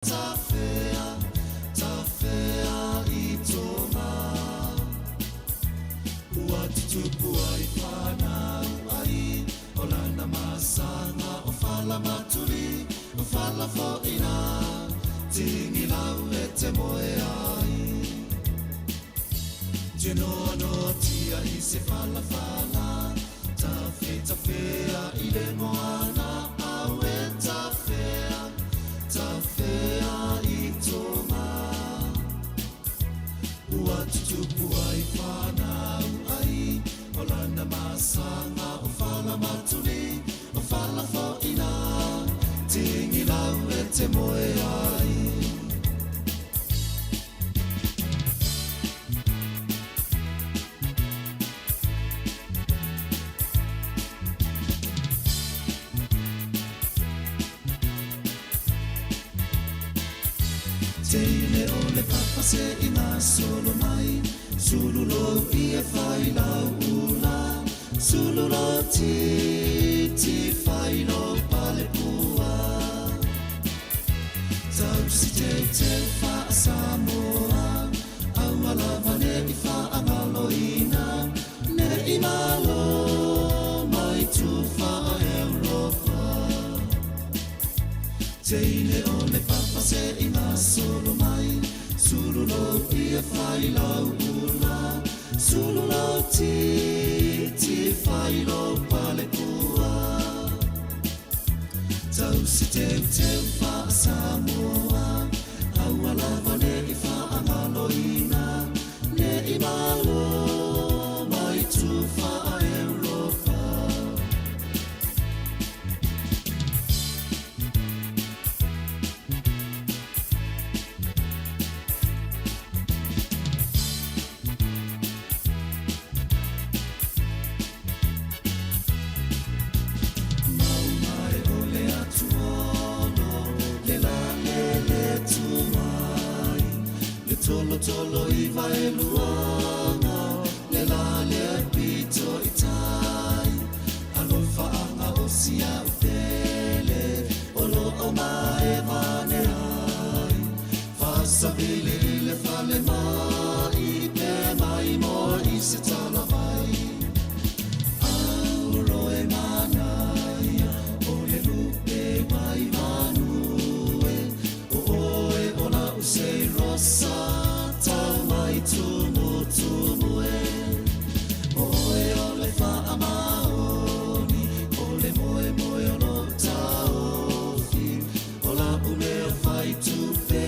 Tawhea, tawhea i tonga. Ua tutupu ai whanau ai O lana masanga o fala matuli O fala foina Tingi lau e te moe ai Te noa noa tia i se fala fala Tawhe tawhea i le moana Au e tawhea, tawhea i tonga Ua tutupu ai whanau ai O lana masanga o fala matuli O fala foina Tingi lau e te moe ai. Teine o le papa se i gasolo mai Sulu lou ia fai lau ula Sulu lou titi fai lou pale pua Tausi teuteu faa-Samoa Aua lava ne i faagaloina Ne i malo mai tu faa-Europa Teine o le papa se i gasolo mai Sulu lou ia fai lau ula Sulu lou titi fai lou pale pua Tausi teuteu faa-Samoa Aua lava ne i faagaloina Ne i malo mai tu faa-Europa. Mau mai o le atuolo, le la le le tumai, Le tolotolo i vaeluaga, le la le pito i tai, Alofa anga o sia upele, o lo o mae vane ai, Fasavili i le fale mai, pe mai moa i se talavai. Auro e manaia, o le lupe wai manu e, O oe o la usei rosa, tau mai tumutumu e. O oe o le faamaoni, o le moemoe o lou taofi, O la mea fai tupe,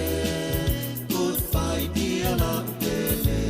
goodbye dear la pele.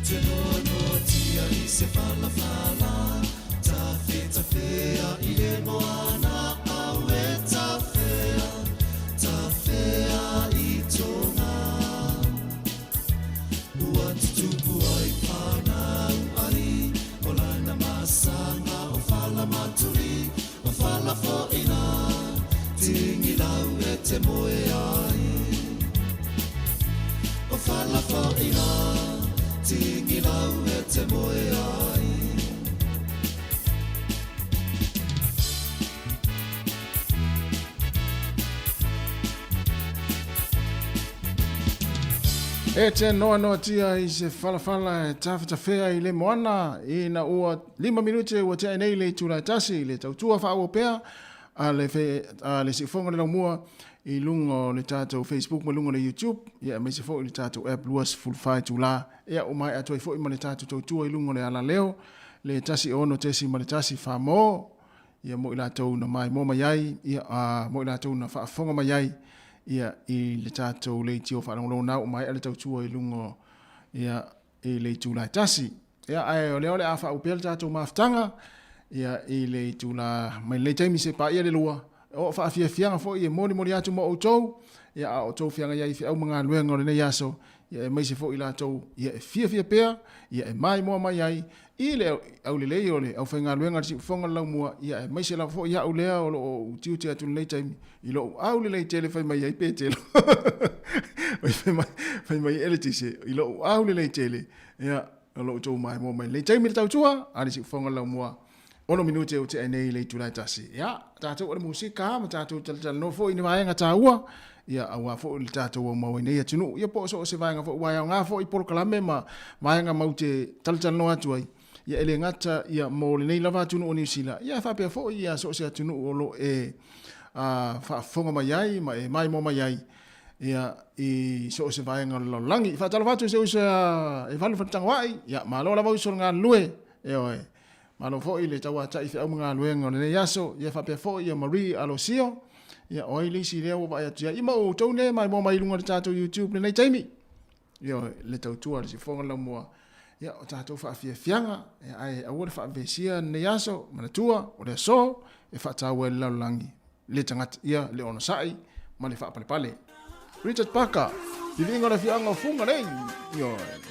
Te noanoatia i se whalawhala, Tawhetawhea i le moana, Aue tawhea, tawhea i tonga. Ua tutupu ai whanau ai, O lana masanga o whala maturi, O whala foina, Tingi lau e te moe ai. O whala foina, Tingi lau e te moe ai. E te noanoatia i se falafala e tafetafea i le moana ina ua 5 minute ua tea nei le itula e tasi i le tautua faaauau pea a le, fe, a le siufoga le laumua i luga o le tatou Facebook ma luga o le YouTube ia aemaise foi le tatou app 24 itula ia ua maea atu ai foi ma le tatou tautua i luga o le alaleo le 106.1 Famo ia mo i latou na maimoa mai ai ia a mo i latou na faafofoga mai ai ia i le tatou leitio faalogologo na ua maea le tautua i luga ia i le itula e tasi. Ia, ae o lea o le a faaupea le tatou mafutaga ia, i le itula mai lenei taimi se paia le lua. O faafiafiaga foi e molimoli atu mo outou. Ia, a o outou feagai ai i feau ma galuega o lenei aso, ia aemaise foi i latou ia e fiafia pea, ia e maimoa mai ai i le aulelei o le aufaigaluega a le Siufofoga o le Laumua, ia aemaise lava foi au lea o lo o ou tiute atu i lenei taimi i lou aulelei tele fai mai ai Petelo. Oi, fai mai, fai mai Eletise, i lou aulelei tele, ia, o lo outou maimoa mai lenei taimi le tautua a le Siufofoga o le Laumua. 6 minute ua tea nei i le itula e 1. Ia, tatou o le musika ma tatou talatalanoa foi i ni vaega taua, ia, aua foi le tatou aumau ai nei atunuu. Ia, po o so o se vaega foi ua aoga foi polokalame ma vaega mau te talatalanoa atu ai. Ia, e le gata ia mo lenei lava atunuu o Niu Sila, ia, e faapea foi ia so o se atunuu o lo o e faafofoga mai ai ma e maimoa mai ai ia, i so o se vaega o le lalolagi. Faatalofa atu i si ou uso ia Evalu Faletagoai, ia, malo lava uso le galulue, ioe. Malo foi le tauatai feau ma galuega o lenei aso, ia faapea foi ia Marie Alosio, ia o ai le isi lea ua vaai atu i ai, ma outou lea e maimoa mai i luga o le tatou YouTube lenei taimi. Ia le tautua a le Siufofoga Laumua, ia o tatou faafiafiaga, ia, ae aua le faavesia lenei aso, manatua, o le aso e faataua ai le lalolagi, le tagata, ia le onosai ma le faapalepale. Richard Parker, viviiga o le afioaga o Fugalei. Ioe.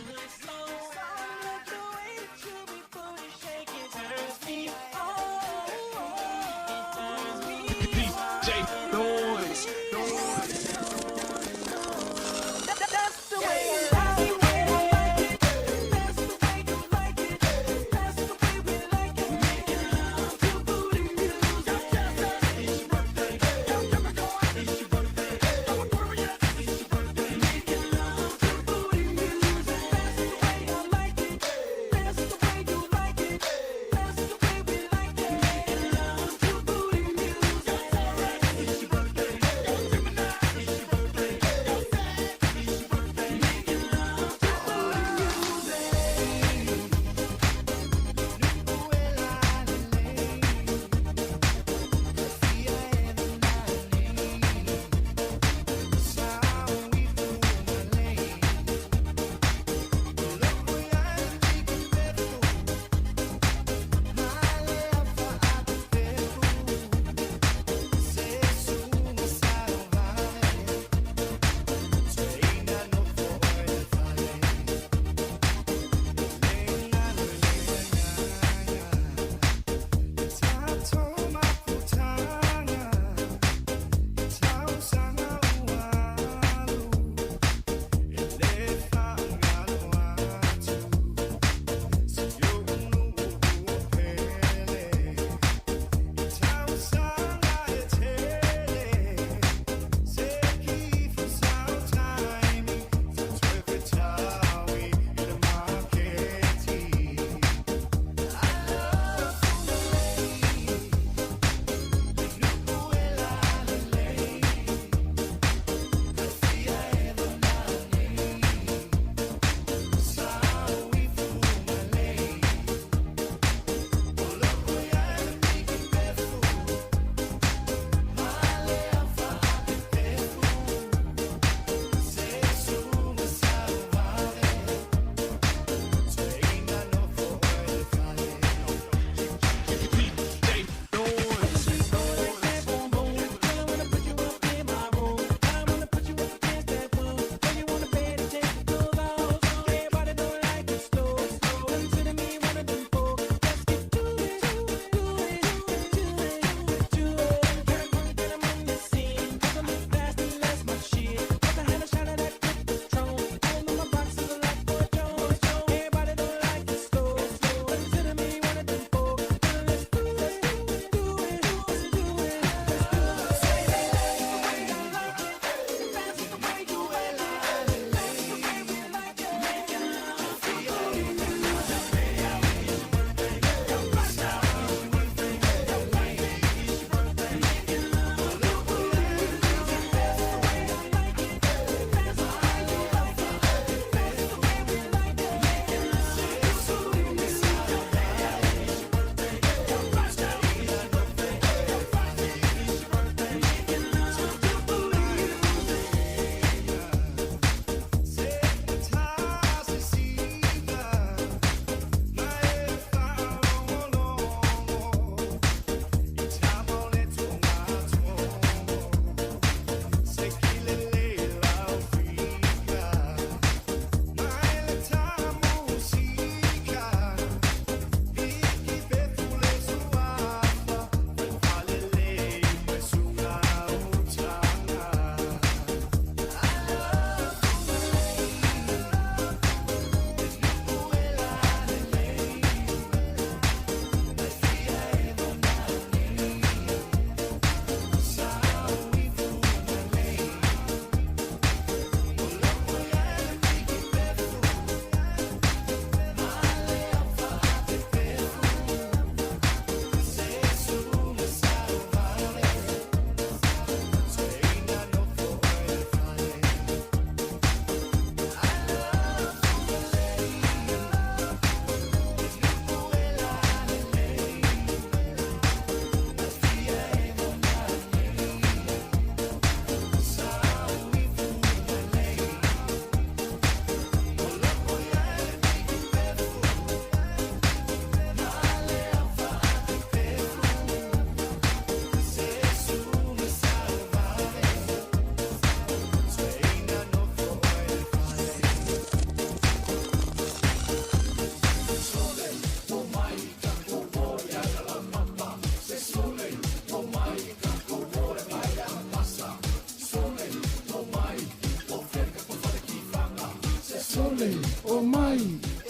Sole, omai,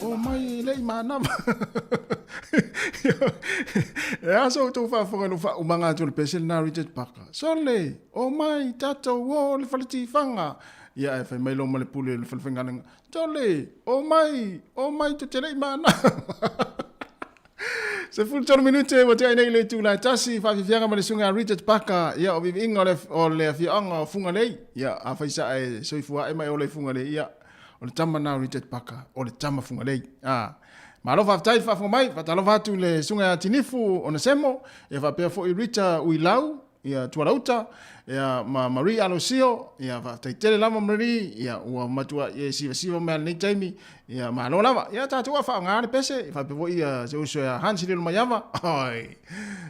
omai e le i manava. E a sa outou faafofoga i lou faaumaga atu o le pese lena a Richard Parker. Sole, omai, tatou o le fale tifaga. Ia ae fai mai loa ma le pule o le fale faigaluega, Sole, omai, omai tou te le i manava. 13 minute ua tea ai nei le itula e tasi, faafiafiaga ma le susuga ia Richard Parker, ia o viiviiga o le, o le afioaga o Fugalei. Ia, afai sa e soifua ae ma e ola i Fugalei, ia, o le tama na o Richard Parker, o le tama Fugalei. Ah. Malo faafetai le faafofoga mai, faatalofa atu i le susuga ia Tinifu Onesemo, ia faapea foi Rita Uilau, ia Tualauta, ia ma Marie Alosio, ia faafetai tele lava Marie, ia ua matua e sivasiva mai lenei taimi, ia malo lava. Ia tatou a faaaoga le pese, faapea foi ia se uso ia Hans Lilomaiava. Oi.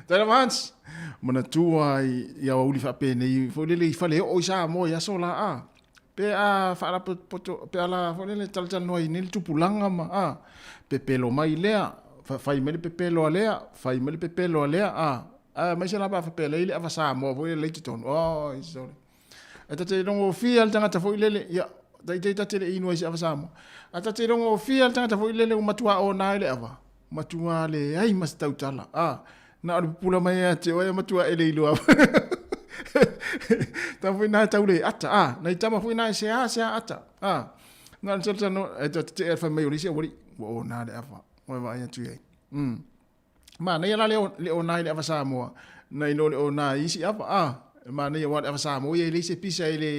Tai lava Hans. Manatua i aoauli faapenei foi lele i fale oo i Samoa i aso la a. Pe a faalapotopoto, pe a la foi lele talatalanoa i nei le tupulaga ma a, pepelo mai lea, fai mai le pepelo a lea, fai mai le pepelo a lea, a, aemaise la pe a faapea lea i le ava Samoa foi lele i totonu, oi sole. E ta te logofia le tagata foi lele, ia, taitai ta te le inu ai se ava Samoa. A ta te logofia le tagata foi lele ua matua ona ai le ava, matua leai ma se tautala, a, na o le pupula mai ia te oe, matua e le iloa. Tama foi na e tau le ata, a, nai tama foi na e sea sea ata, a, na o le talanoa, e ta te e fai mai o le isi aualii, ua ona le ava, ua vaai atu i ai. Manaia la le ona i le ava Samoa, nai lo le ona i isi ava, a, e manaia aua le ava Samoa ia e leai se pisa e le,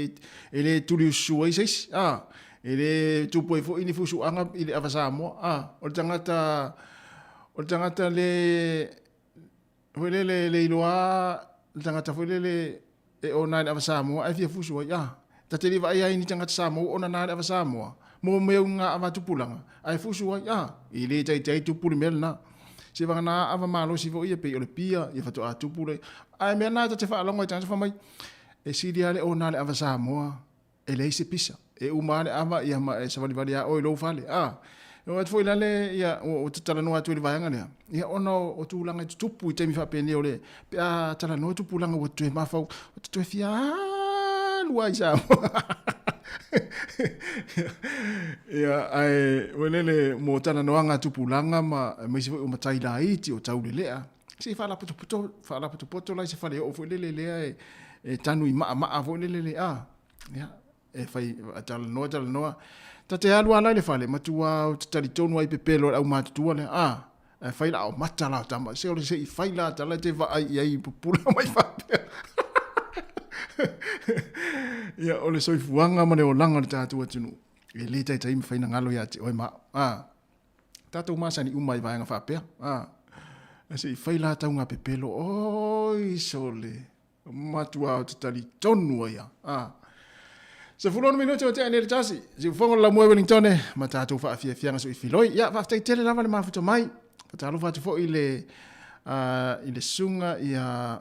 e le tuliususu ai se isi, a, e le tupu ai foi ni fusuaga i le ava Samoa, a, o le tagata, o le tagata le, foi lele le iloa le tagata foi lele e ona i le ava Samoa ae fia fusu ai, a, ta te le vaai ai i ni tagata Samoa ua ona na le ava Samoa, mo mea i ngā ava tupulaga, ae fusu ai, a, e le taitai tupu le mea lena. Se vagana ava malosi foi ia pei o le pia, ia faatoa tupu le, ae mea na ta te faalogo ai tagata fai mai, e sili lava le ona le ava Samoa e leai se pisa. E uma lava le ava ia ma e savalivali lava oe i lou fale. A, e oo atu foi la le, ia, ua talanoa atu i le vaega lea, ia ona o tulaga e tutupu i taimi faapenei o le, pe a talanoa tupulaga ua toe mafau, ua toe fia alu lava i Samoa. Ia, ae ua lele mo talanoaga a tupulaga ma aemaise foi o matai laiti o taulelea, se i faalapotopoto, faalapotopoto la i se faleoo foi lele lea e tanu i maamaa foi lele le a. Ia, e fai, talanoa, talanoa. Ta te alu lava la i le fale, matua ou te talitonu ai pepelo i le aumatutua lea, a, ae fai la o mata la o tama, se o le se i fai la tala e te vaai i ai i pupula mai faapea. Ia, o le soifuaga ma le olaga o le tatou atunuu, e le taitai mafai ona galo ia te oe ma au. A, tatou masani uma i vaega faapea. A, se i fai la tauga pepelo, oi sole, Matua ou te talitonu ai a. A. 16 minute o tea nei le tasi. Siufogo le laumua i Wellington ma tatou faafiafiaga soifiloi. Ia, faafetai tele lava le mafuta mai. Faatalofa atu foi i le, i le susuga ia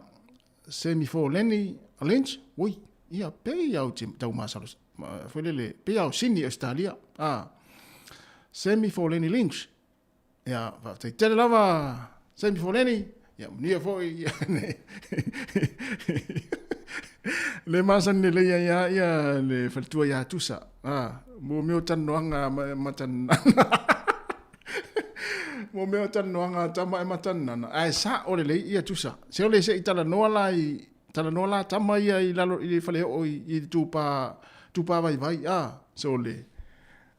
Sammy Forleni Lynch. Ui, ia, pei au te tau masalo, foi lele, pei au Sydney, Australia. A. Sammy Forleni Lynch. Ia, faafetai tele lava Sammy Foleni, ia manuia foi le masani lelei ai lava ia le faletua ia Tusa. Ah, mo mea o talanoaga ma tanana. Mo mea o talanoaga tama e matanana, ae sao lelei ia Tusa. Se ole se i talanoa la i talanoa la tama ia i lalo i le faleoo i le tūpā, tūpā vaivai, ah, sole.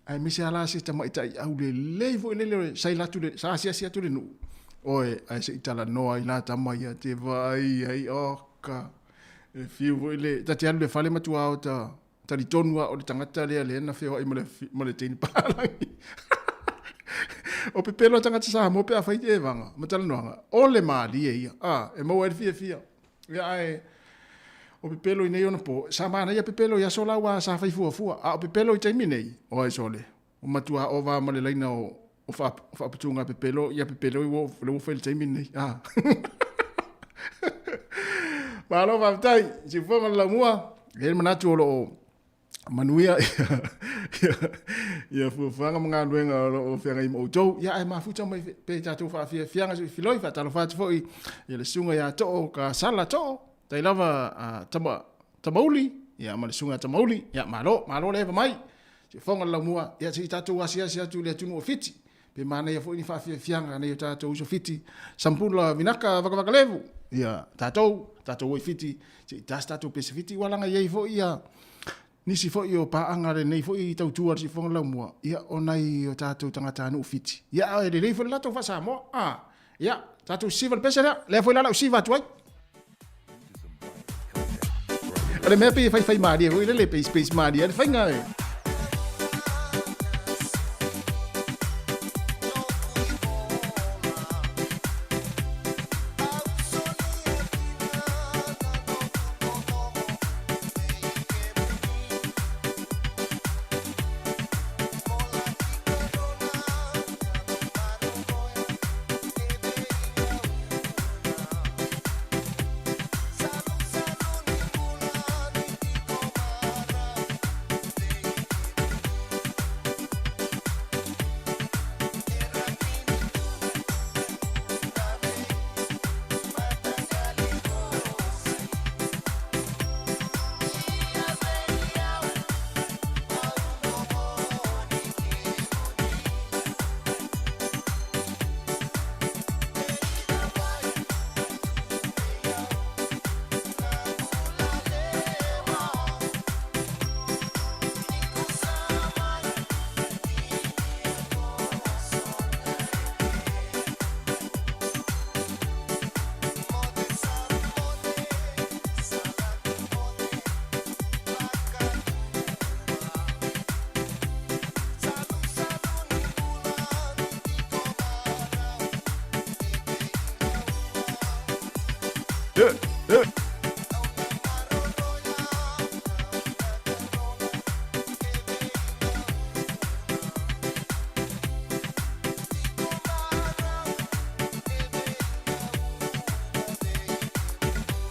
Aemaise lava la se tamaitai aulelei foi lele sa ila atu le, sa asiasi atu le nuu. Oe, ae se i talanoa ai la tama ia te vaai ai, oka. E fiu foi le, ta te alu le fale matua o ta talitonu lava o le tagata lea lea na feoai ma le, ma le teine palagi. O pepelo a tagata Samoa pe afai te evaga ma talanoaga, o le malie ia, a, e maua ai le fiafia. Ia ae o pepelo i nei ona po, sa manaia pepelo i aso la ua sa fai fuafua, a o pepelo i taimi nei, oi sole, ua matua ova ma le laina o, o faaputuga pepelo, ia pepelo i ua, le ua fai i le taimi nei. Ah. Malo faafetai, siufoga le laumua, e i ai le manatu o lo o manuia ia fuafuaga ma galuega o lo o feagai ma outou. Ia ae mafuta mai pe tatou faafiafiaga soifiloi, faatalofa atu foi i le susuga ia Too Kasala Too, tai lava a Tama, Tamauli, ia ma le susuga ia Tamauli, ia malo, malo le eva mai. Siufoga le Laumua, ia se i tatou asiasi atu i le atunuu o Fiti, pe manaia foi ni faafiafiaga a nai o tatou uso Fiti, Sampula Vinaka Vakavakalevu, ia tatou, tatou o i Fiti, se i ta se tatou pese Fiti, ua laga i ai foi ia nisi foi o paaga a lenei foi tautua a le Siufoga le Laumua, ia o nai o tatou tagatanuu Fiti, ia ae lelei foi le latou faa-Samoa, a, ia, tatou sisiva le pese lea, lea foi la o le a ou siva atu ai. O le mea pei e faifai malie foi lele, pei space malie le faiga e.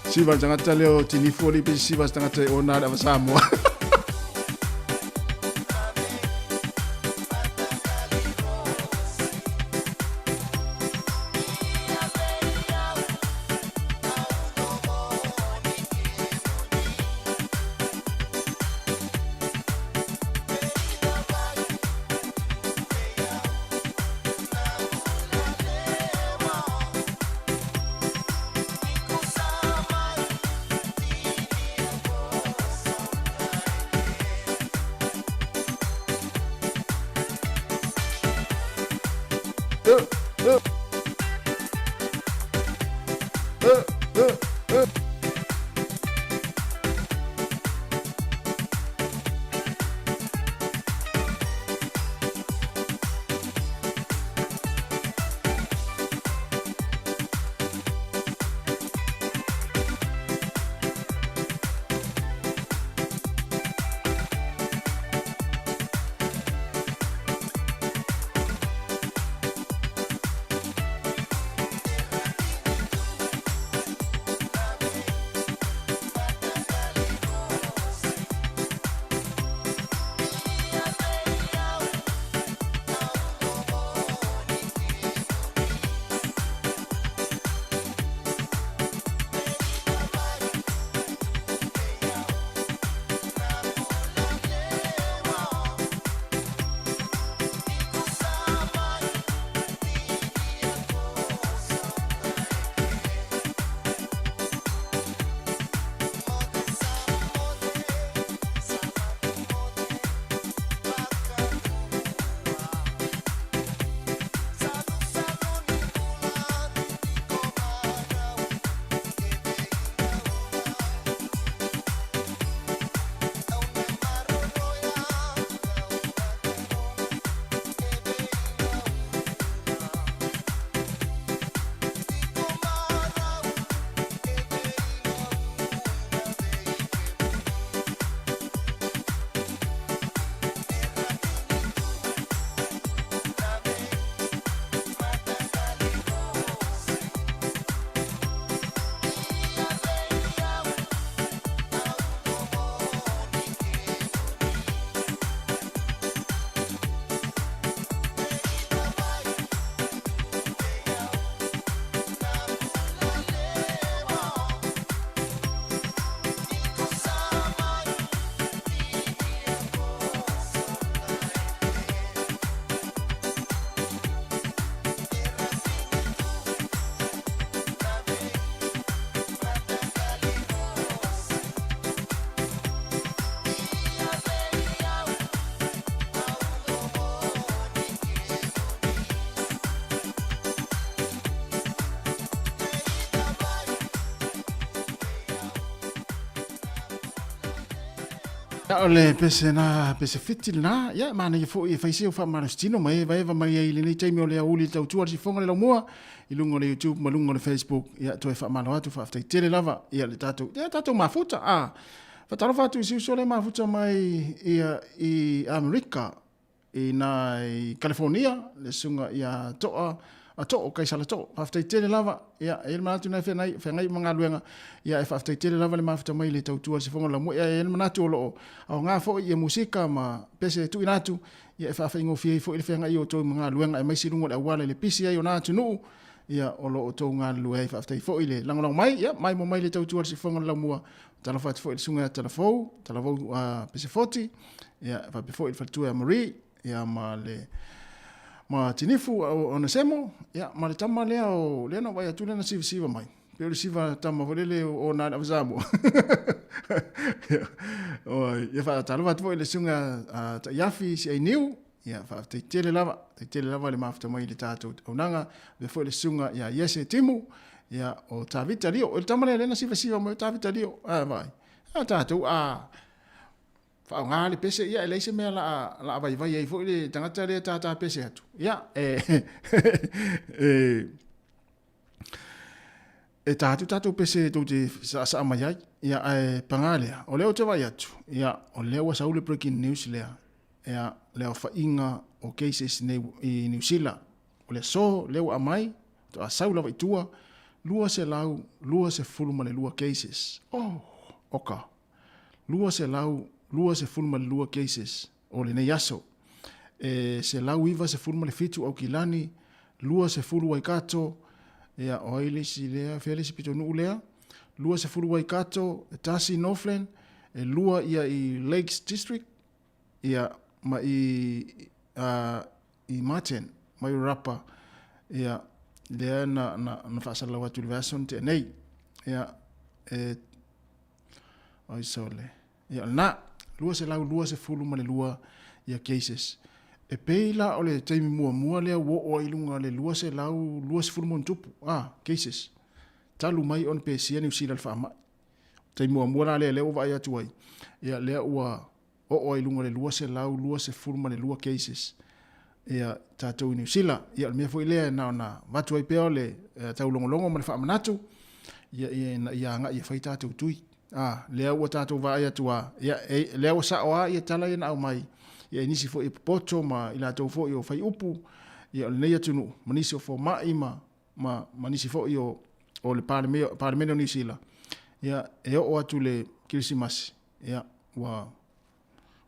Siva le tagata lea o Tinifu alii pe siva se tagata e ona le ava Samoa. O le pese na pese fiti lena, ia manaia foi e fai se o faamalositino ma e evaeva mai ai i lenei taimi o le aoauli i le tautua a le sifoga le laumua i luga o le YouTube ma luga o le Facebook. Ia toe faamalo atu, faafetai tele lava ia le tatou, ia tatou mafuta. A faatalofa atu i si uso lea mafuta mai ia i Amerika i nā i California, le susuga ia To'a, a To'o, Kaisala To'o. Faafetai tele lava, ia, e i ai le manatu na e feagai, feagai ma galuega, ia, e faafetai tele lava le mafuta mai le tautua i le sifoga o le laumua. Ia, e i ai le manatu o lo o aoga foi ia musika ma pese e tuuina atu, ia, e faafaigofie ai foi le feagai o outou ma galuega aemaise i luga o le auala i le pisi ai o na atunuu, ia, o lo o outou galulue ai. Faafetai foi le lagolago mai, ia, maimoa mai le tautua i le sifoga o le laumua. Talofa atu foi i le susuga ia Talafou, Talafou Pesefoti, ia, faapea foi i le faletua ia Marie, ia, ma le ma Tinifu Onesemo, ia, ma le tama lea o lea na vaai atu lea na sivasiva mai. Pei o le siva tama foi lele o na le Samoa. Ia, faatalofa atu foi i le susuga a Taiafi Siainiu, ia, faafetai tele lava, faafetai tele lava le mafuta mai i le tatou auaunaga. Faapea foi le susuga ia Iese Timu, ia, o Tavita Lio. O le tama lea lea na sivasiva mai o Tavita Lio. A, vaai. A tatou, a faaaoga le pese, ia, e leai se mea la a vaivai ai foi le tagata lea tata pese atu. Ia, e, e tā atu tatou pese tou te saasaa mai ai. Ia, ae paga lea, o lea ou te vaai atu, ia, o lea ua sau le breaking news lea, ia, le aofaiga o cases nei i Niu Sila. O le aso lea ua aumai, faatoa sau lava i tua, 222 cases. Oh, oka! 222 cases o lenei aso. E 197 Aukilani, 20 Waikato, ia, o ai le isi lea, fea le isi pitonuu lea? 20 Waikato, e tasi Northland, e lua ia i Lakes District, ia, ma i, i Martin, mai Rapa, ia, lea na, na, na faasalalau atu i le vaiaso na tea nei. Ia, e, oi sole. Ia, o lena, 222 ia cases. E pei la o le taimi muamua lea ua oo ai i luga le 220 ma ona tupu, cases, talu mai ona pesia Niu Sila i le faamai. O taimi muamua la lea lea ua vaai atu ai, ia lea ua oo ai i luga le 222 cases ia tatou i Niu Sila. Ia o le mea foi lea na ona avatu ai pea o le taulogologo ma le faamanatu, ia ina ia agai e fai tatou tui. A, lea ua tatou vaai atu a, ia, e, lea ua sao a ia tala ia na aumai, ia i nisi foi e popoto ma i latou foi o fai upu, ia o lenei atunuu, ma nisi o fomai ma, ma, ma nisi foi o, o le Palemene o Niu Sila, ia, e oo atu le Kerisimasi, ia, ua,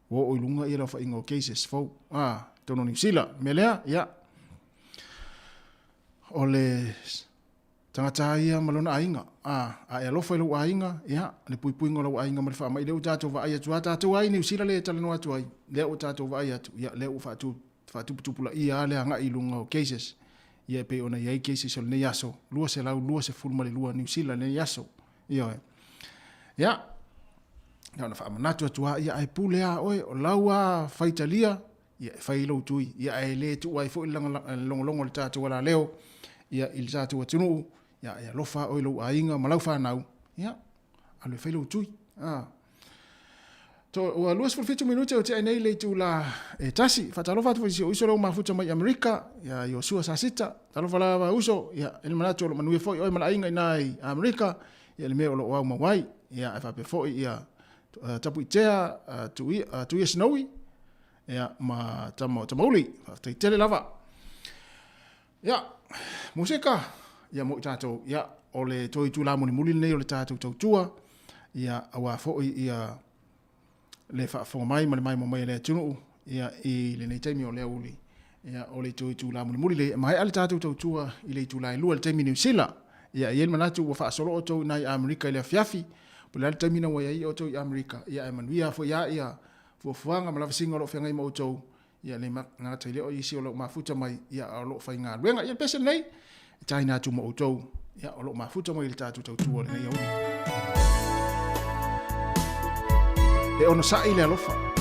ua oo i luga ia le aofaiga o cases fou, a, totonu o Niu Sila. O le mea lea, ia, o le Tagata lava ia ma lona aiga. A, a e alofa i lou aiga, ia, le puipuiga o lou aiga ma le faamai, lea ua tatou vaai atu lava, tatou lava i Niu Sila lea e talanoa atu ai, lea ua tatou vaai atu, ia, lea ua faatu, faatuputupulaia lava le agai i luga o cases, ia, e pei ona i ai cases o lenei aso, 222 Niu Sila i lenei aso. Ioe. Ia, na ona faamanatu atu lava, ia, ae pule lava oe, o lau lava faitalia, ia e fai lou tui, ia ae le tuua ai foi le logologo o le tatou alaleo, ia i le tatou atunuu, ia e alofa oe i lou aiga ma lau fanau, ia alu e fai lou tui. Ah. To, ua 27 minute o tea nei le itula e tasi. Faatalofa atu foi i si ou uso lea ua mafuta mai Amerika, ia Iosua Sasita. Talofa lava uso, ia e le manatu o lo manuia foi oe ma le aiga i na i Amerika, ia le mea o lo o au mau ai. Ia e faapea foi ia Tapuitea, Tuia Snowy, Ia, ma tama o Tamauli. Faafetai tele lava. Ia, musika, ia mo i tātou, ia, o le toi itulā mulimuli lenei o le tātou tautua, ia, auā foi ia le faafofoga mai ma le maimoa mai a le atunuu, ia, i lenei taimi o le aoauli, ia, o le toe itulā mulimuli lenei. E maea le tātou tautua i le itulā e lua i le taimi Niu Sila. Ia, e i ai le manatu ua faasolo outou i nai Amerika i le afiafi, po o le a le taimi na ua i ai outou i Amerika, ia, ae manuia foi lava ia fuafuaga ma lavasiga o lo o feagai ma outou, ia le gata i lea o isi o lo o mafuta mai, ia a o lo o faigaluega. Ia le pese lenei, e taina atu ma outou, ia o lo o mafuta mai i le tatou tautua o lenei aoauli. E onosai le alofa.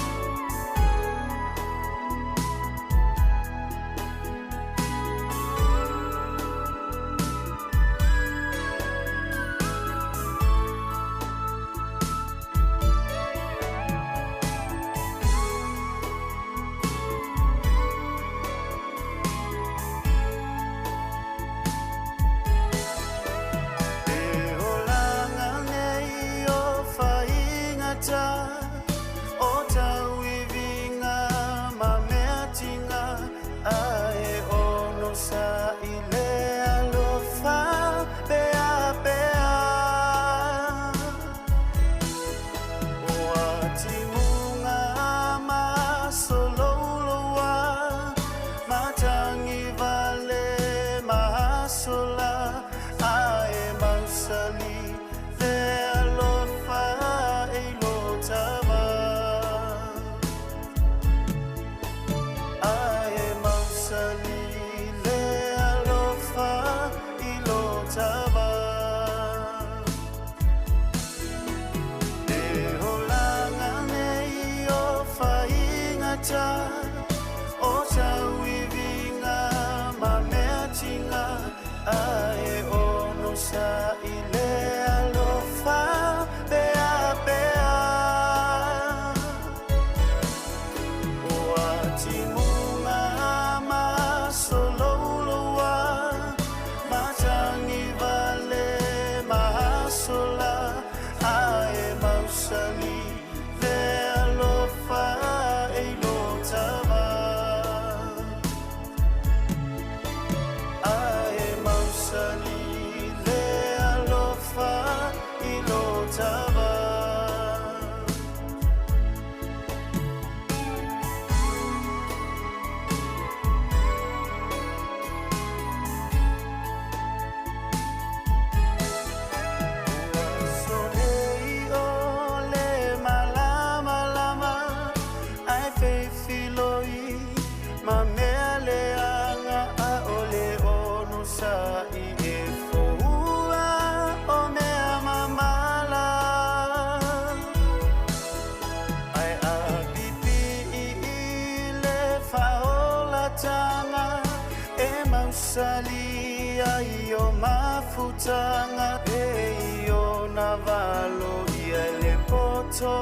mausali ai o mafutaga e i ona valo ia i le poto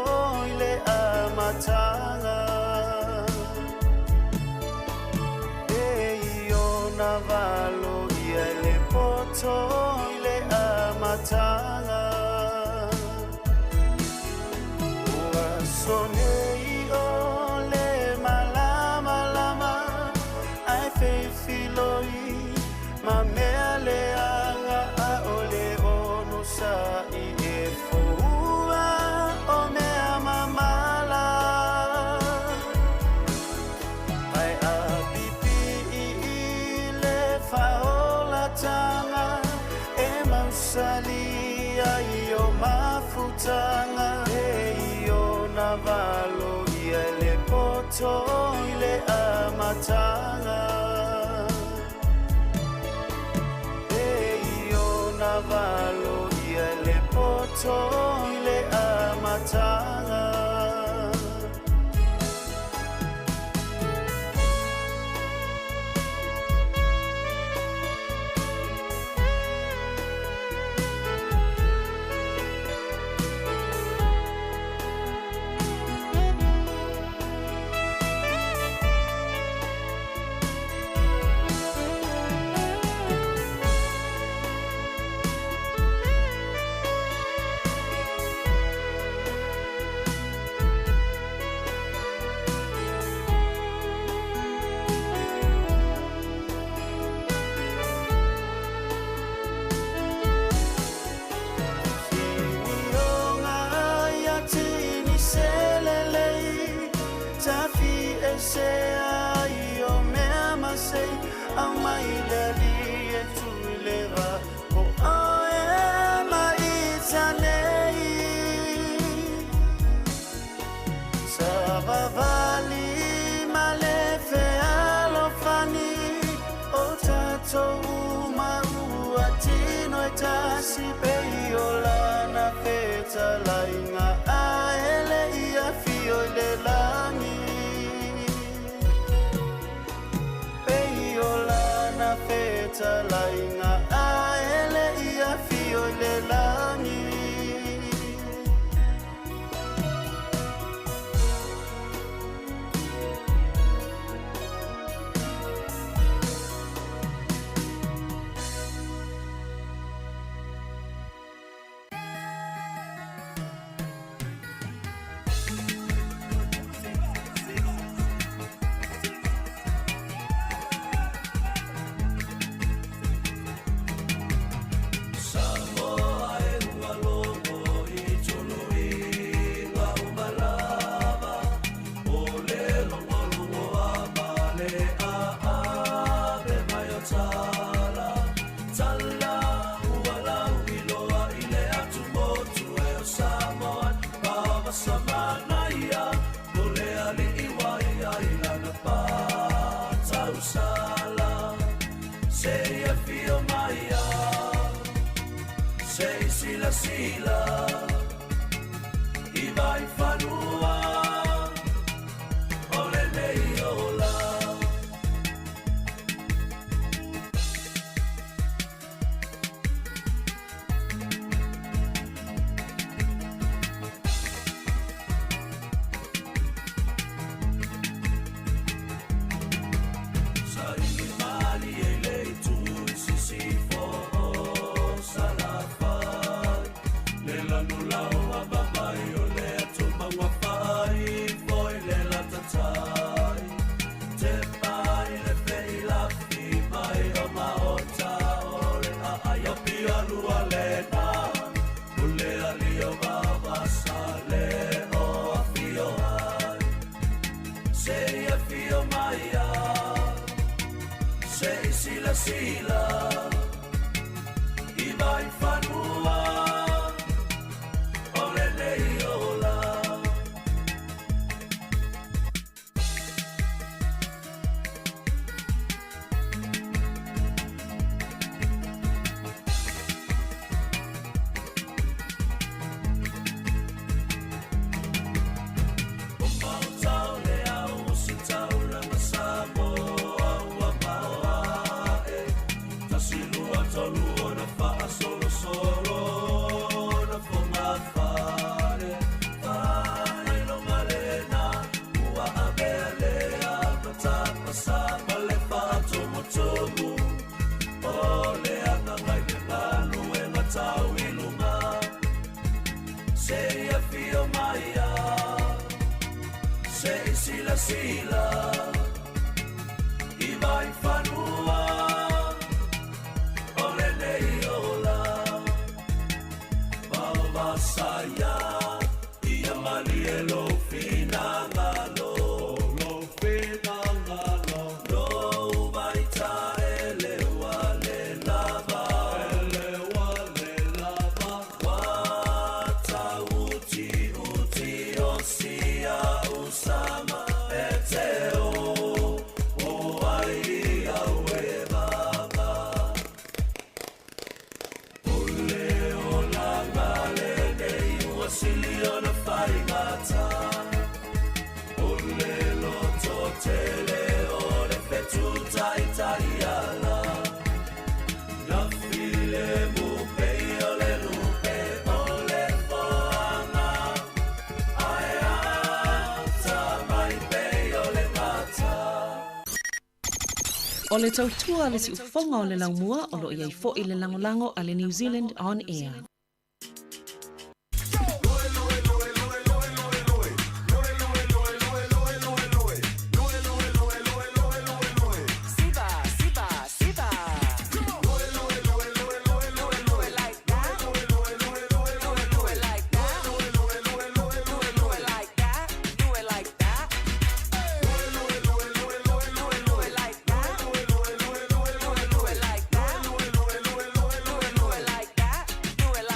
i le amataga. E i ona valo ia i le poto i le amataga. Ua aso nei o le malamalama ae feifiloi ma mea leaga ʻaʻole onosaʻi e foua o mea mamala. Ae a pipii i le faaolataga e mausali ai o mafutaga e i ona valo ia i le poto i le amataga. E i ona valo ia i le poto i le amataga. Savavali ma le fealofani o tatou uma ua tino e tasi pei o lana fetalaiga ae le i afio i le lagi. Pei o lana fetalaiga ae le i afio i le lagi. silasila i vaifanua o lenei ola vaovasaia ia malie lou finagalo lou finagalo lou vaitaeleua le lava eleua le lava uatautiuti o sia usama e te o o ai au e vava O le olaga lenei ua sili ona faigata O le lototele o le fetutaitaiala Na filemu pei o le lupe o le foaga Ae atamai pei o le gata. O le tautua a le siufofoga o le laumua o lo o i ai foi le lagolago a le New Zealand On Air. Siva, siva, siva. Do it like that. Do it like that. Do it like that. Do it like that. Do it like that. Do it like that. Do it like that. Do it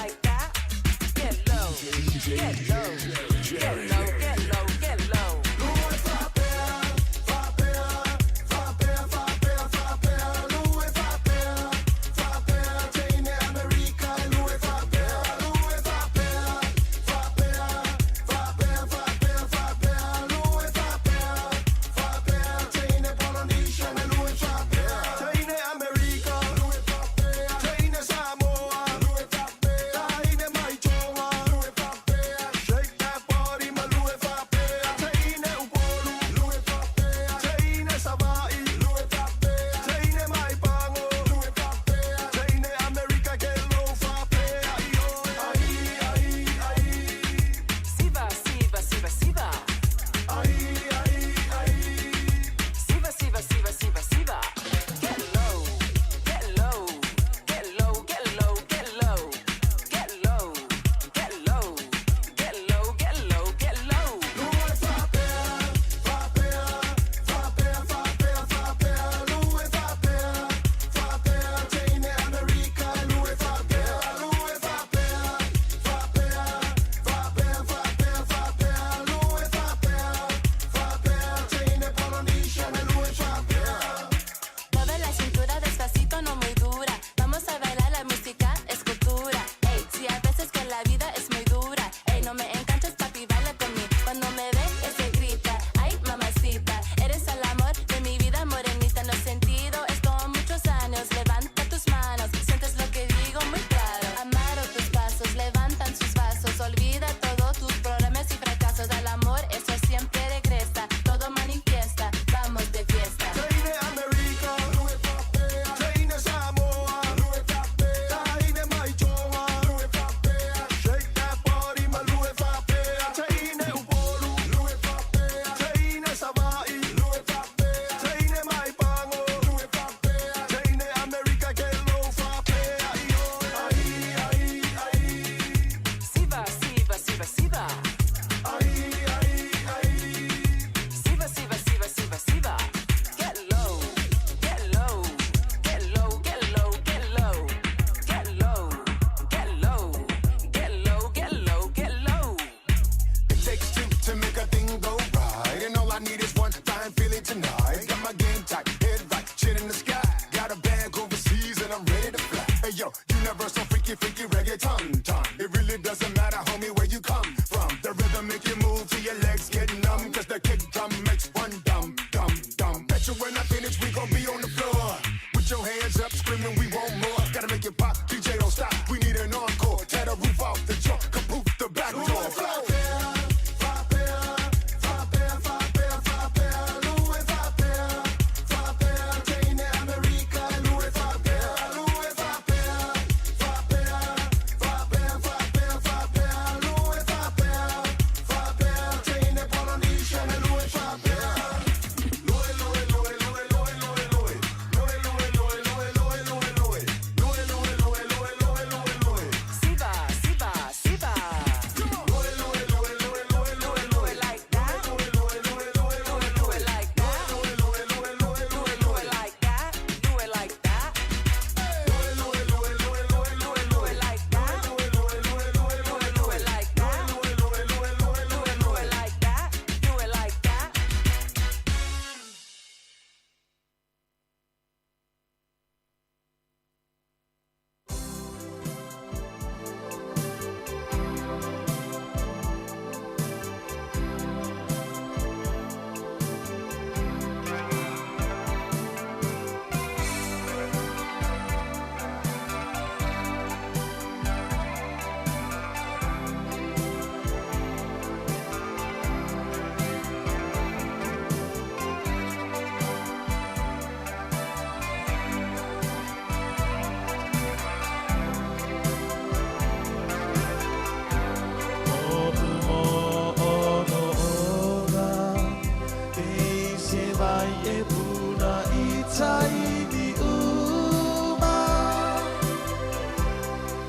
E puna i taimi uma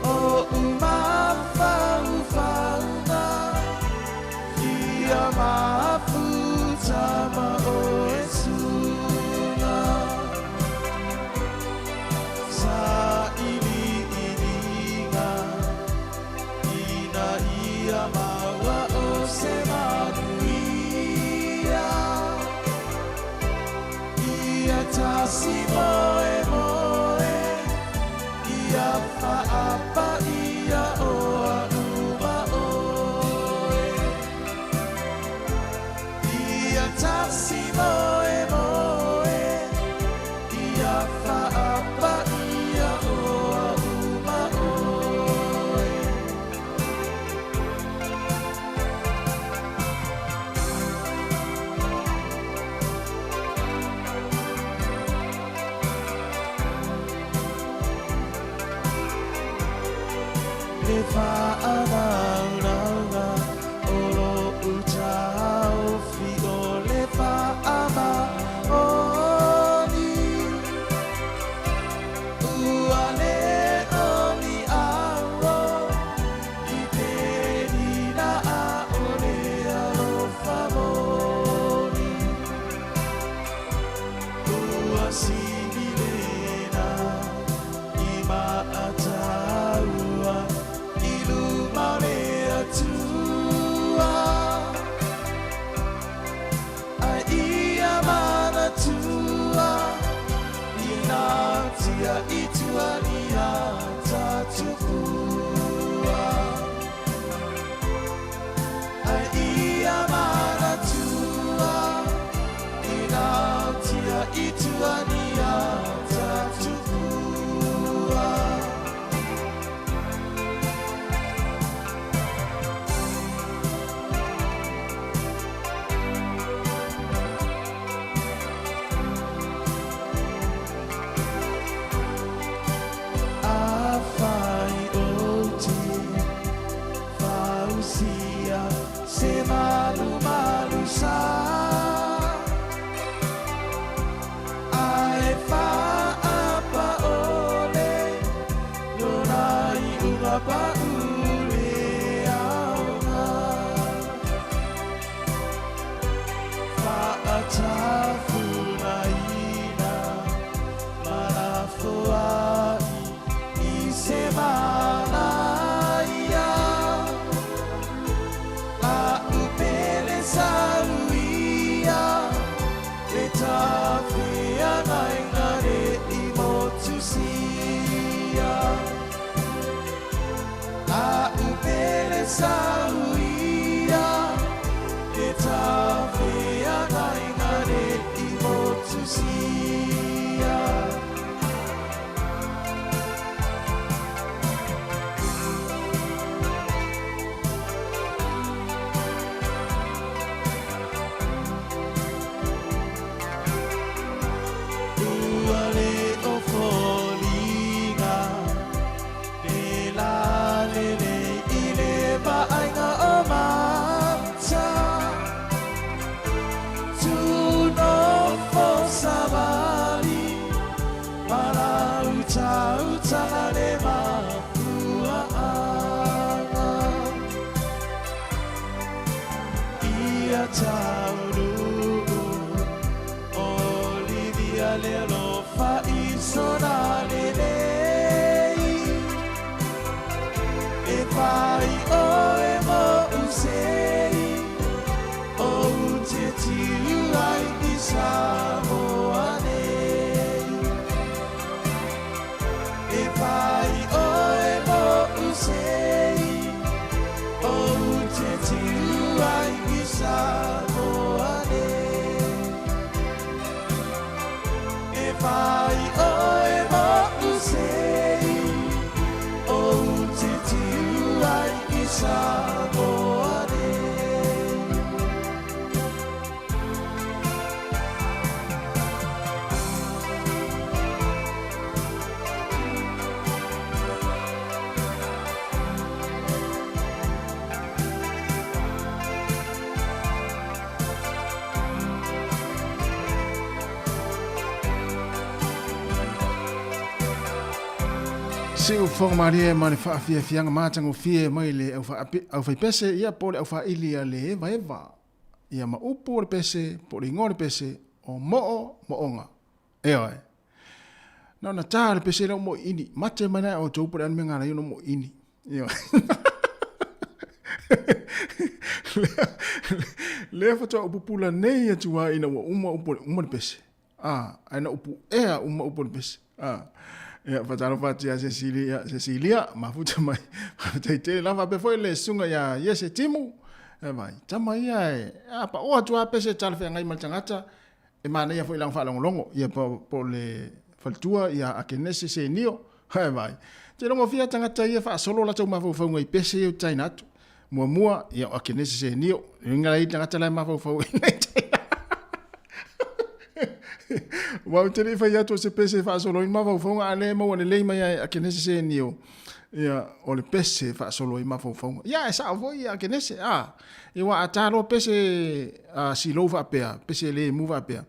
O umafaufauga Ia mafuta ma oe suga Sa ili iliga Ina ia maua o se manuia Ia tasi moe moe Ia whaapa ia oa uma oe Ia tasi moe moe Ia whaapa ia oa uma oe. Le whaanaunauga o lo utaofi o le whaama oni. Ua le o ni aro i te nina a o le alofa moni. Ua sili lena i maataua i luma o le Atua. Ai ia manatua i nā tia i tua ni a tātukua. Ai ia manatua i nā tia i tua ni a tātukua. Afai ou te fausia se malumalu sa Ae whaapa ole lona i unga pa ule aoga Faatafunaina malafoai i se malaia A upele sauia le tafeagaiga le i motusia. A upele sauia le tafeagaiga le i motusia. Ua le o foliga le la lele i le vaaiga o mata Tunofo savali Malautautaga le mafuaaga Ia taunuu Olivia le alofa i sona lelei E fai oe mo usei O te tiu ai i Samoa nei E fai oe mo usei O te tiu ai i Samoa nei E fai oe mo usei O te tiu ai i Samoa nei. Siufoga malie ma le faafiafiaga matagofie mai le aufaipese, ia po o le aufaili a le evaeva, ia ma upu o le pese po o le igoa o le pese o moo mooga. Ioe. Na ona tā le pese lea o moiini, mate mai la e outou po o le a le mea na ala ai ona moiini. Ioe. Lea faatoa ou pupula nei atu lava ina ua uma upu uma le pese. A, ae na upu ea uma upu o le pese. A, ia, faatalofa atu ia Cecilia, Cecilia, mafuta mai. Faafetai tele lava. Faapea foi le susuga ia Iese Timu. E vai, tama ia e, a paoa atu lava pese e talafeagai ma le tagata, e manaia foi i lana faalogologo, ia po o le faletua ia Akenese Senio. Ae vai, te logofia tagata ia faasolo latou mafaufauga i pese ia e utaina atu. Muamua, ia o Akenese Senio, le uiga la i tagata la e mafaufau i nei taina. Aua ou te le i fai atu o se pese e faasolo ai mafaufauga, a o lea e maua lelei mai lava e Akenese Senio, ia, o le pese e faasolo ai mafaufauga. Ia, e sao foi ia Akenese, a, ia aua a ta loa pese a silou faapea, pese le emu faapea,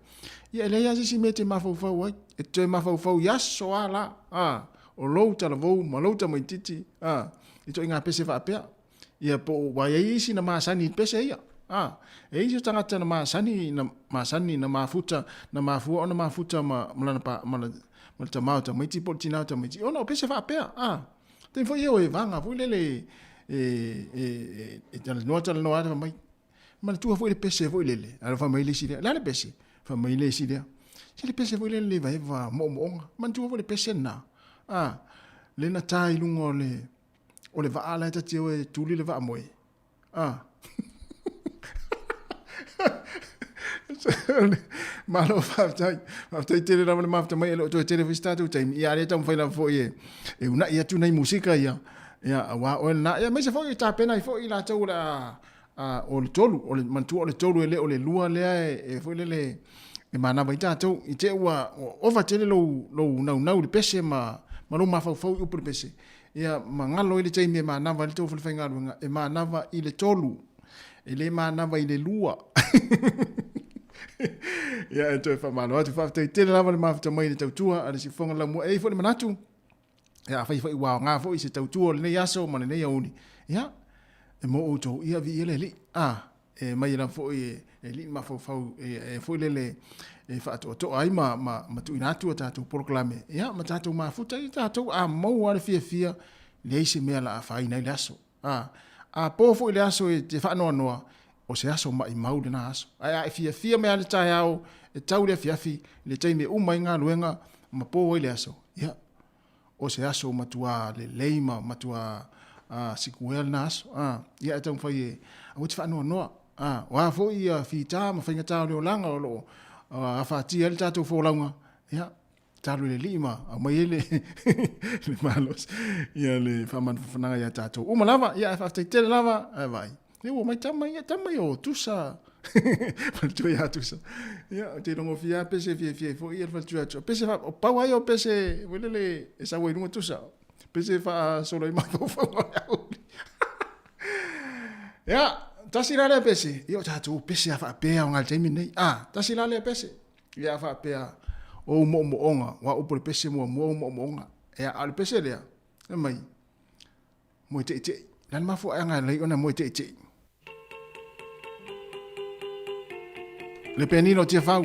ia e leai lava se isi mea e te mafaufau ai, e te toe mafaufau i aso lava la, a, o lou talavou ma lou tamaitiiti, a, ituaiga pese faapea. Ia po o ua i ai isi na masani i pese ia. A, e i ai isi o tagata na masani, na masani, na mafuta, na mafua ona mafuta ma, ma lana pa, ma le, ma le tama o tamaiti po o le tina o tamaiti, ona o pese faapea. A, taimi foi ia o e vaga foi lele e, e, e, e, e talanoa talanoa lava mai. Manatua foi le pese foi lele, ae fai mai le isi lea, le a le pese? Fai mai le isi lea, se le pese foi lele le evaeva moomooga. Manatua foi le pese lena, a, le na ta i luga o le, o le vaa la e ta te o e tuli le vaamoe. A. Malo faafetai. Faafetai tele lava le mafuta mai e le o toe tele foi se tatou taimi. Ia, a o lea e taumafai lava foi e, e uunai atu nai musika ia. Ia, aua oe lena. Ia, aemaise foi e tapena ai foi i latou o le a, a, o le tolu, o le manatua o le tolu e le o le lua lea e, e foi lele e manava ai tatou. I te i ua ova tele lou, lou naunau i le pese ma, ma lou mafaufau i upu i le pese. Ia, ma galo ai le taimi e manava ai le tou falefaigaluega, e manava i le tolu. E le manava i le lua. Ia, e toe faamalo atu. Faafetai tele lava le mafuta mai i le tautua a le Siufofoga Laumua. E i ai foi le manatu, ia, afai foi ua aoga foi se tautua o lenei aso ma lenei aoauli, ia, e mo outou, ia, viia le Alii. A, e mai lava foi e le Alii mafaufau e, e foi lele e faatoatoa ai ma, ma, ma tuuina atu a tatou polokalame, ia, ma tatou mafuta, ia tatou a maua le fiafia, leai se mea la afaina ai le aso. A, a po foi le aso e te faanoanoa, o se aso maimau lena aso. Ae a e fiafia mai lava le taeao e tau le afiafi, le taimi e uma ai galuega ma po ai le aso, ia, o se aso matua lelei ma matua sikuea lena aso. A, ia e taumafai e aua te faanoanoa. A, o a foi ia fita ma faigata o le olaga o lo o afatia ai le tatou folauga, ia, talo i le Alii ma aumai ai le, le malosi, ia le faamanuwhawhanaga ia tatou. Uma lava, ia ae faafetai tele lava, ae vaai. Ia ua mai tama ia, tama ia o Tusa. Faletua ia Tusa. Ia, ou te iloga lava pese fiafia ai foi ia le faletua ia Tusa. Pese fa, o pau lava ia o pese, foi lele, e sau ai i luga Tusa. Pese faasolo ai mafaufauga o le aoauli. Ia, tasi la lea pese, ia o tatou pese a faapea o ngai le taimi lenei. Ah, tasi la lea pese. Ia a faapea, o ou moomooga, aua upu o le pese muamua o moomooga. Ia, a o le pese lea, fai mai, moe teitei. O le a le mafuaaga e ala ai ona moe teitei? Le pianino o Tiafau.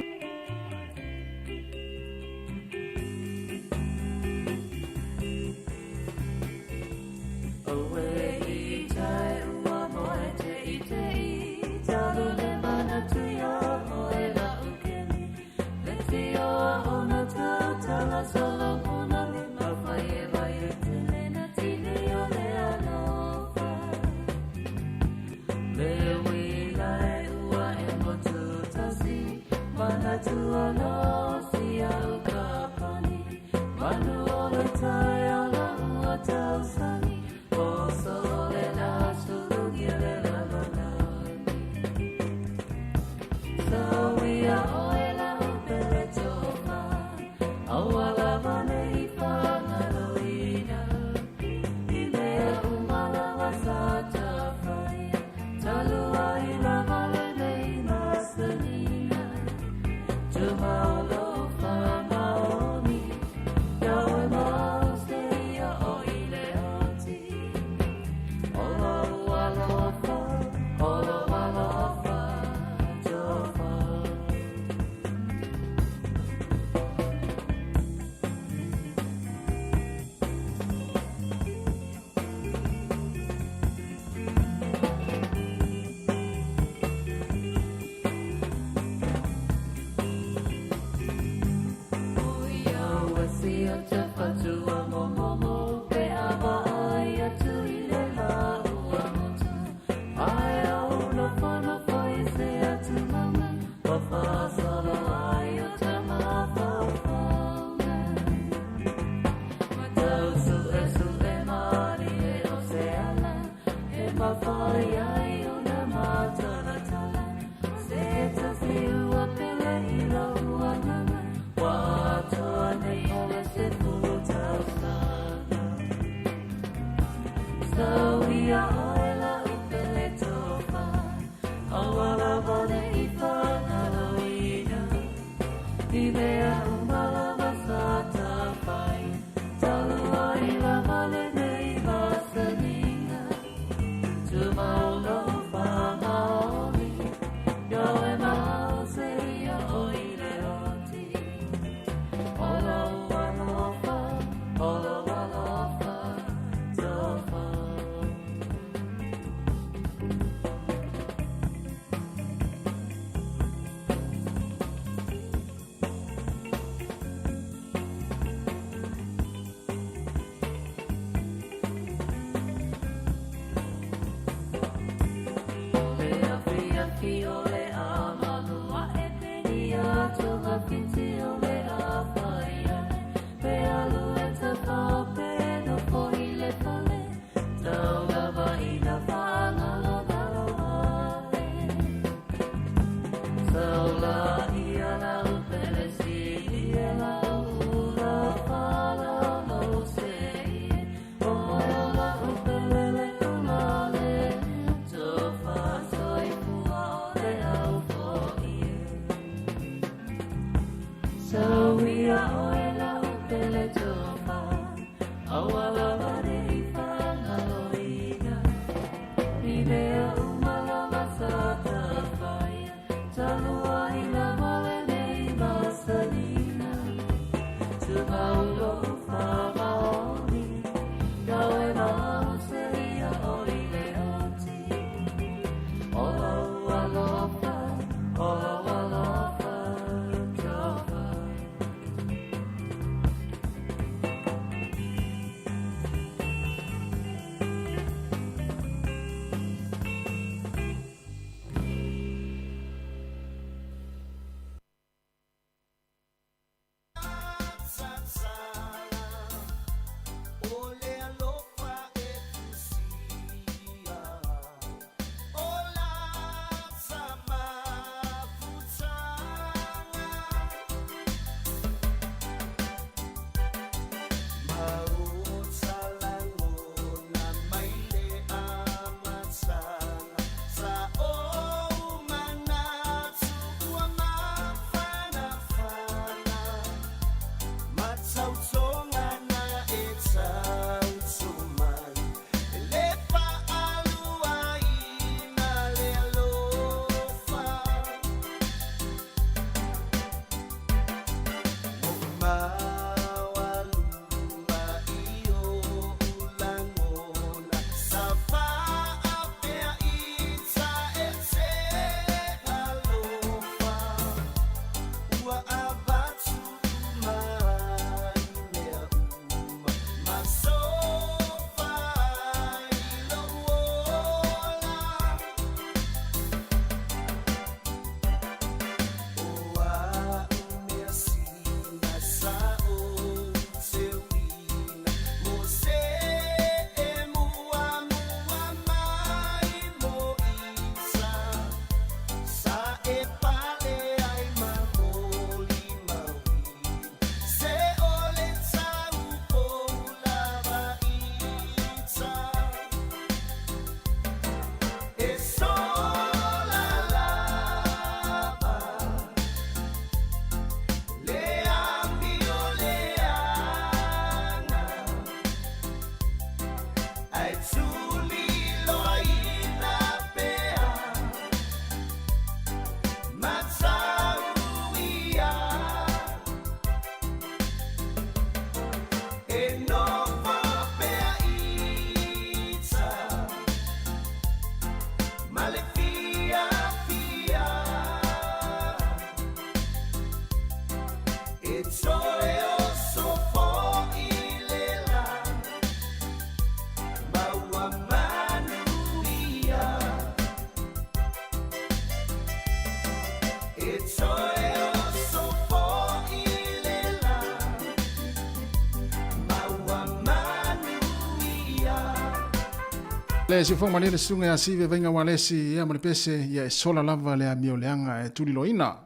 Le siufoga malie le susuga ia Sive Vaiga Ualesi ia ma le pese ia e sola lava le amioleaga e tuliloaina.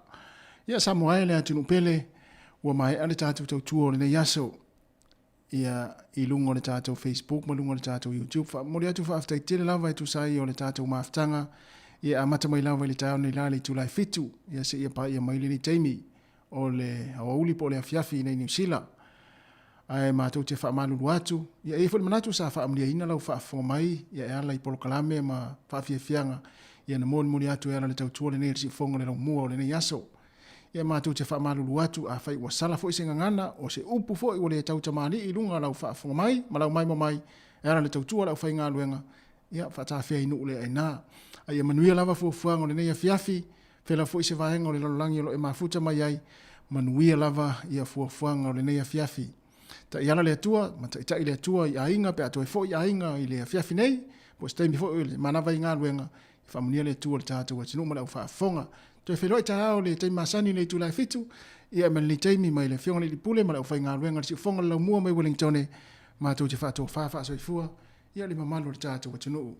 Ia Samoa e le atunuu pele ua maea le tatou tautua o lenei aso ia i luga o le tatou Facebook ma luga o le tatou YouTube. Faamomoli atu faafetai tele lava e tusa ai o le tatou mafutaga ia amata mai lava i le taeao nei la i le itula e 7 ia seia paia mai lenei taimi. o le aoauli po o le afiafi i inei i Niu Sila. Ae matou te faamalulu atu, ia e i ai foi le manatu sa faamaliaina lau faafofoga mai ia e ala i polokalame ma faafiafiaga ia na molimoli atu e ala i le tautua lenei a le siufofoga o le laumua o lenei aso. Ia matou te faamalulu atu afai ua sala foi se gagana o se upu foi ua le tautamalii i luga o lau faafofoga mai ma lau maimoa mai e ala i le tautua a le aufaigaluega, ia faatafea i nuu le aina. A ia manuia lava fuafuaga o lenei afiafi, fela foi se vaega o le lalolagi o lo o e mafuta mai ai, manuia lava ia fuafuaga o lenei afiafi. Taiala le Atua ma taitai le Atua i aiga pe a toe foi aiga i le afiafi nei, po o se taimi foi o le manava i galuega, ia faamanuia le Atua i le tatou atunuu ma le aufaafofoga. Toe feiloai taeao i le taimi masani i le itula e 7, ia ma lenei taimi mai le Afioga i le Alii Pule ma le aufaigaluega a le Siufofoga o le Laumua mai Wellingtone, matou te faatofa faasoifua ia le mamalu o le tatou atunuu.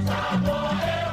Samoa.